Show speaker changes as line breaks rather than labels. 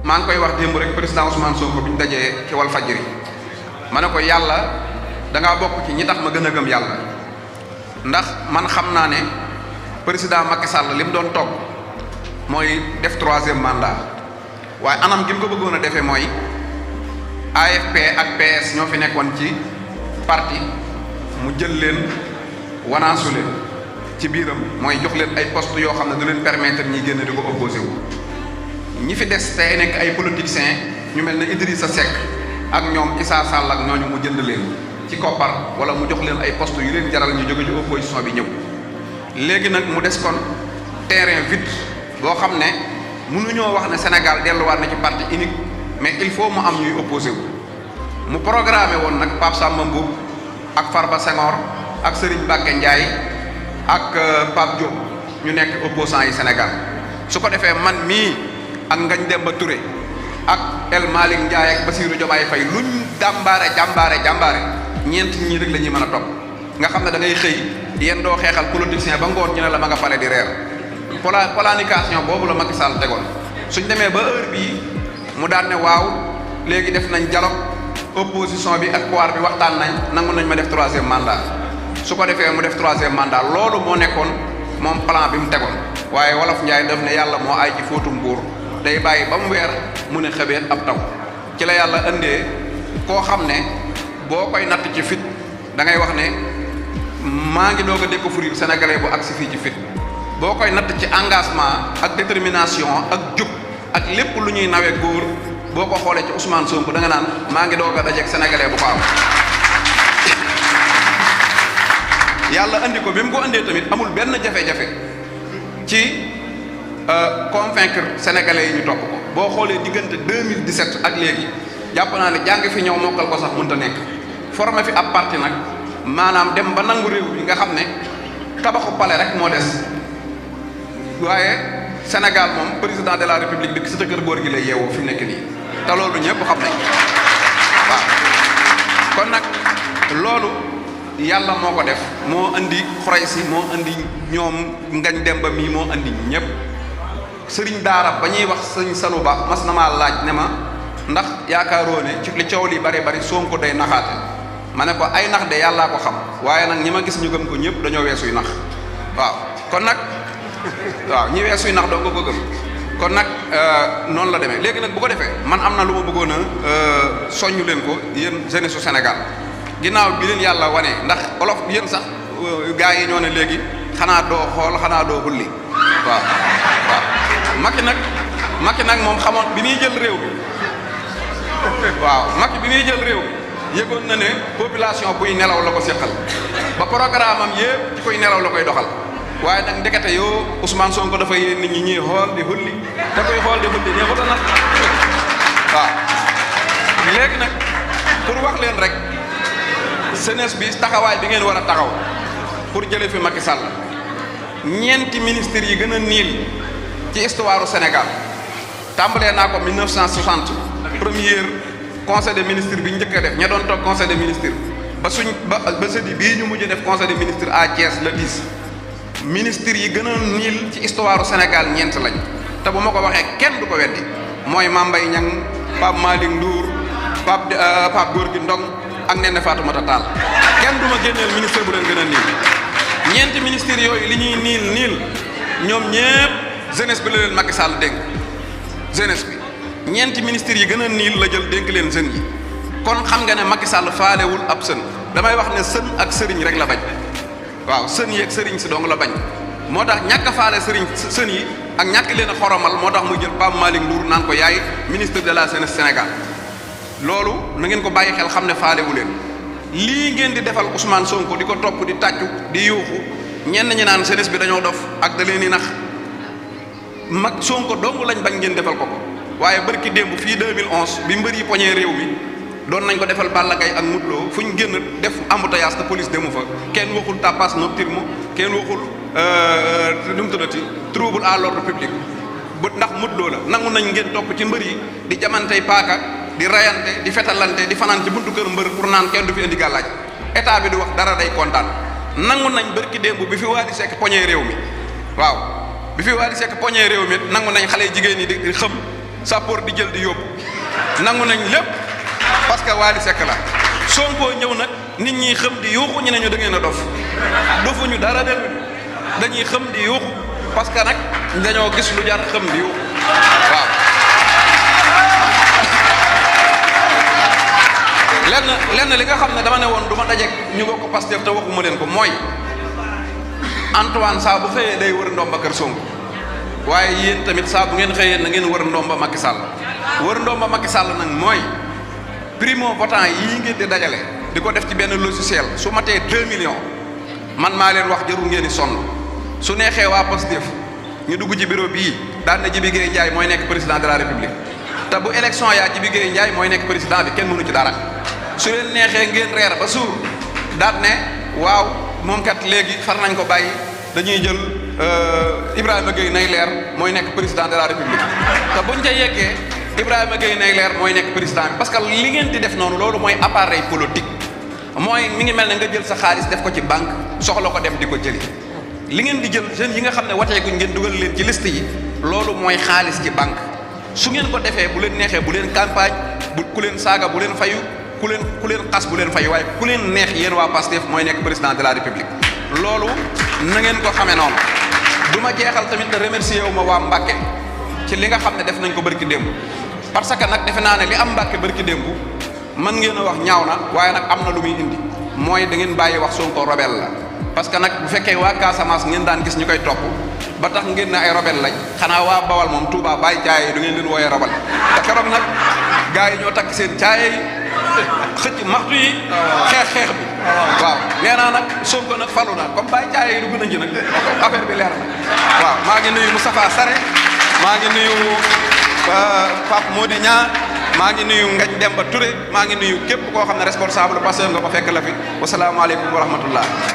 maa ngi koy wax démb rek président Ousmane Sonko bi ñu dajee ci wal fajri ma ne ko yàlla da ngaa bokk ci ñi tax ma gën a gëm yàlla ndax man xam naa ne président Macky Sall li mu doon toog mooy def 3e mandat waaye anam gi mu ko bëggoon a defee mooy AFP ak PS ñoo fi nekkoon ci parti mu jël leen wanaasu leen ci biiram mooy jox leen ay poste yoo xam ne du leen permettre ñi génn di ko opposé wu ñi fi des tey nekk ay politiciens ñu mel ne Idrissa Seck ak ñoom Issa Sall ak ñooñu mu jënd leen ci koppar wala mu jox leen ay poste yu leen jaral ñu jóge ci opposition bi ñëw léegi nag mu des kon terrain vide boo xam ne mënuñoo wax ne Sénégal delluwaat na ci parti unique mais il faut mu am ñuy opposé wu mu programmé woon nag Pape Samba Mboup ak Farba Senghor ak Serigne Mbacké Ndiaye ak Pape Diop ñu nekk opposants yi Sénégal su ko defee man mii ak Ngagne Demba Touré ak El Malick Ndiaye ak Bassirou Diomaye Faye luñ jàmbaare ñeent ñii rek la ñuy mën a topp nga xam ne da ngay xëy yéen doo xeexal politicien ba ngoon ñu ne la ma nga pale di reer planification boobu la Macky Sall tegoon suñ demee ba heure bii mu daan ne waaw léegi def nañ dialogue opposition bi ak pouvoir bi waxtaan nañ nangu nañ ma def 3e mandat su ko defee mu def 3e mandat loolu moo nekkoon moom plan bi mu tegoon waaye wolof Njaay def ne yàlla moo ay ci fóotum buur day bàyyi ba mu weer mu ne xëbeet ab taw ci la yàlla indee koo xam ne boo koy natt ci fit da ngay wax ne maa ngi doog a découvrir sénégalais bu agsi fii ci fit boo koy natt ci engagement ak détermination ak jub ak lépp lu ñuy nawee góor boo ko xoolee ci Ousmane Sonko da nga naan maa ngi doog a dajeeg sénégalais bu ko am yàlla andi ko bi mu ko andee tamit amul benn jafe-jafe ci convaincre sénégalais yi ñu topp ko boo xoolee diggante 2017 ak léegi jàpp naa ne jàng fi ñëw mokkal ko sax mënta nekk formé fi ab parti nag maanaam dem ba nangu réew bi nga xam ne tabaxu palais rek moo des waaye Sénégal moom président de la république dëkk si kër góor gi lay yeewoo fi mu nekk nii te loolu ñëpp xam nañ waaw kon nag loolu yàlla moo ko def moo andi Khoureysi moo andi ñoom Ngagne Demba mii moo andi ñëpp sëriñ daara ba ñuy wax sëñ Sanu Ba mas na maa laaj ne ma ndax yaakaaroo ne ci li coow li bari Sonko day naxaate ma ne ko ay nax de yàllaa ko xam waaye nag ñi ma gis ñu gëm ko ñëpp dañoo weesuy nax waaw kon nag waaw ñi weesuy nax doo nga ko gëm kon nag noonu la demee léegi nag bu ko defee man am na lu ma bëggoon a soññu leen ko yéen jeunesse su Sénégal ginnaaw bi leen yàlla wane ndax olof yéen sax gars yi ñoo ne léegi xanaa doo xool xanaa doo xulli waaw Macky nag moom xamoon bi muy jël réew bi waaw Macky bi muy jël réew bi yëgoon na ne population buy nelaw la ko seqal ba programme am yëpp ci koy nelaw la koy doxal waaye nag ndekete yoo Ousmane Sonko dafa yéen nit ñi ñuy xool di xulli te koy xool di xulli neexuta nag waaw léegi nag pour wax leen rek jeunesse bi taxawaay bi ngeen war a taxaw pour jële fi Macky Sall ñeenti ministres yi gën a niil ci histoire Sénégal tàmbalee naa ko 1960 premier conseil des ministres bi njëkk a def ña doon toog conseil des ministres ba sëdi bii ñu mujj def conseil des ministres à Thiès le 10 ministres yi gën a niil ci histoire Sénégal ñeent lañ te bu ma ko waxee kenn du ko weddi mooy Mame Mbaye Niang Pape Malick Ndour Pape Gorgui Ndong ak Néné Fatoumata Tall kenn du ma génneel ministre bu leen gën a niil ñeenti ministres yooyu li ñuy niil ñoom ñépp jeunesse bi la leen Macky Sall dénk jeunesse bi ñeenti ministres yi gën a niil la jël dénk leen jeunes yi kon xam nga ne Macky Sall faalewul ab sën damay wax ne sën ak sëriñ rek la bañ waaw sën yi ak sëriñ si dong la bañ moo tax ñàkk a faale sën yi ak ñàkk leen a xoromal moo tax muy jël Pape Malick Ndour naan ko yaay ministre de la jeunesse Sénégal loolu na ngeen ko bàyyi xel xam ne faalewu leen lii ngeen di defal Ousmane Sonko di ko topp di tàccu di yuuxu ñenn ñi naan jeunesse bi dañoo dof ak da leen di nax mag Sonko dong lañ bañ ngeen defal ko ko waaye barki démb fii 2011 bi mbër yi poñee réew mi doon nañ ko defal Balla Gaye ak Modou Lo fu ñu génn def embouteillage te police demu fa kenn waxul tapas nocturne kenn waxul nu mu tuddati trouble à l'ordre public bu ndax Modou Lo la nangu nañ ngeen topp ci mbër yi di jamantey paaka di rayante di fetalante di fanaan ci buntu kër mbër pour naan kenn du fi indi gàllaaj état bi di wax dara day kontaan nangu nañ barki démb bi fi Wally Seck poñee réew mi waaw bi fi Wally Seck poñee réew mi nangu nañ xale jigéen ñi di xëm sappoor di jël di yóbbu nangu nañ lépp parce que Wally Seck la. Sonko ñëw nag nit ñi xam di yuuxu ñu ne ñu da ngeen a dofuñu dara del dañuy xam di yuuxu parce que nag dañoo gis lu jar xam di yuuxu waaw. lenn li nga xam ne dama ne woon du ma dajeeg ñu bokk Pastef te waxuma leen ko mooy Antoine saa bu xëyee day wër ndomba kër Sonko waaye yéen tamit saa bu ngeen xëyee na ngeen wër ndomba Macky Sall wër ndomba Macky Sall nag mooy primo votant yii ngeen di dajale di ko def ci benn logiciel su matee 2 millions man maa leen wax jarul ngeen di sonn su neexee waa Pastef ñu dugg ci bureau bii daan na Jibi Gueye Ndiaye mooy nekk président de la république te bu élection yaa Jibi Gueye Ndiaye mooy nekk président bi kenn mënu ci dara su leen neexee ngeen reer ba suur daat ne waaw moom kat léegi far nañ ko bàyyi dañuy jël Ibrahima Gueye nay leer mooy nekk président de la république te buñ ca yeggee Ibrahima Gueye nay leer mooy nekk président bi parce que li ngeen di def noonu loolu mooy appareil politique mooy mi ngi mel ne nga jël sa xaalis def ko ci banque soxla ko dem di ko jëli li ngeen di jël jeunes yi nga xam ne wateeguñ ngeen dugal leen ci liste yi loolu mooy xaalis ci banque su ngeen ko defee bu leen neexee bu leen campagne bu ku leen saaga bu leen fayu ku leen xas bu leen fayu waaye ku leen neex yéen waa Pastef mooy nekk président de la république loolu na ngeen ko xamee noonu du ma jeexal tamit te remercier wu ma waa Mbàkke ci li nga xam ne def nañ ko bërki démb parce que nag defe naa ne li am Mbàkke bërki démb mën ngeen a wax ñaaw na waaye nag am na lu muy indi mooy da ngeen bàyyi wax Sonko rebelle la parce que nag bu fekkee waa Casamance ngeen daan gis ñu koy topp ba tax ngeen ne ay rebelle lañ xanaa waa Bawal moom Touba bàyyi caaye yi du ngeen leen wooyee rebelle te keroog nag gars yi ñoo takk seen caaye yi xëcc maxtu yi xeex bi waaw nee naa nag Sonko nag falu na comme bàyyi caaye yi dugg nañ ci nag affaire bi leer na waaw maa ngi nuyu Moustapha Sare maa ngi nuyu Pape Mody Niang maa ngi nuyu Ngagne Demba Touré maa ngi nuyu képp koo xam ne responsable Pastef nga ko fekk la fi wasalaamaaleykum wa rahmatullah